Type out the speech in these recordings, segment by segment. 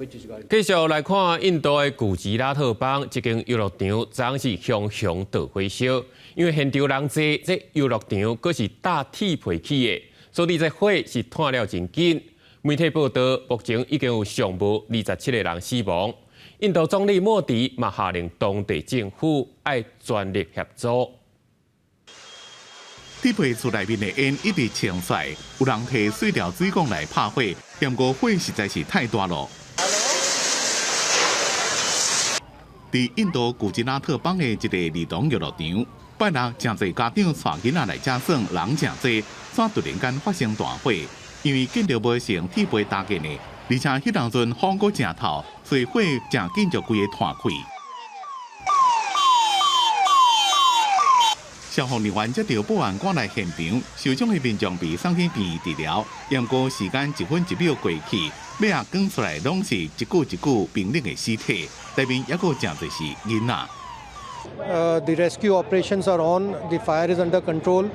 繼續來看印度的古吉拉特邦這間遊樂場，昨昏是熊熊大火燒，因為現場人濟，這遊樂場閣是搭鐵皮起的，所以這火是湠了真緊。媒體報道，目前已經有上無27個人死亡。印度總理莫迪嘛下令當地政府愛全力協助。鐵皮厝內面的煙一直衝出來，有人提塑料水管來拍火，不過火實在是太大囉。佇印度古吉拉特邦的一个兒童遊樂場，拜六誠濟家長帶囡仔來遮耍，人誠濟，怎突然間發生大火？因為建築物是用鐵皮搭建的，而且彼當陣風閣誠透，所以火誠緊就規个湠開。消防人員接到報案，趕來現場，受傷的民眾被送去病院治療。毋過時間一分一秒過去，尾仔扛出來攏是一具一具冰冷的屍體，內面猶閣誠濟是囡仔。 The rescue operations are on. The fire is under control.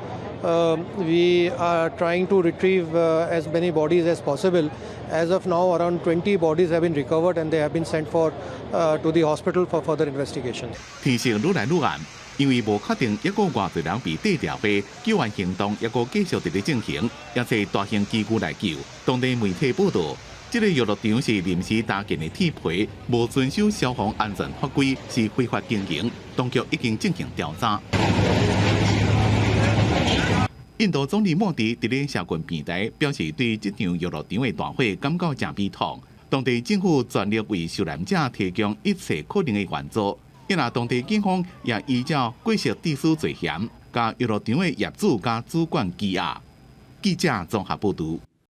We are trying to retrieve as many bodies as possible. As of now, around 20 bodies have been recovered and they have been sent for to the hospital for further investigation. 天色愈來愈暗，因為無確定猶閣偌濟人被綴牢的救援行動猶閣繼續佇咧進行，也濟大型機具來救。當地媒體報道，這个遊樂場是臨時搭建的鐵皮，無遵守消防安全法規，是非法經營。當局已經進行調查。印度總理莫迪佇咧社群平台表示，對這場遊樂場的大火感覺誠悲痛。當地政府全力為受難者提供一切可能的援助。因為當地警方也依照過失致死罪嫌，共遊樂場的業主佮主管羈押。記者綜合報導。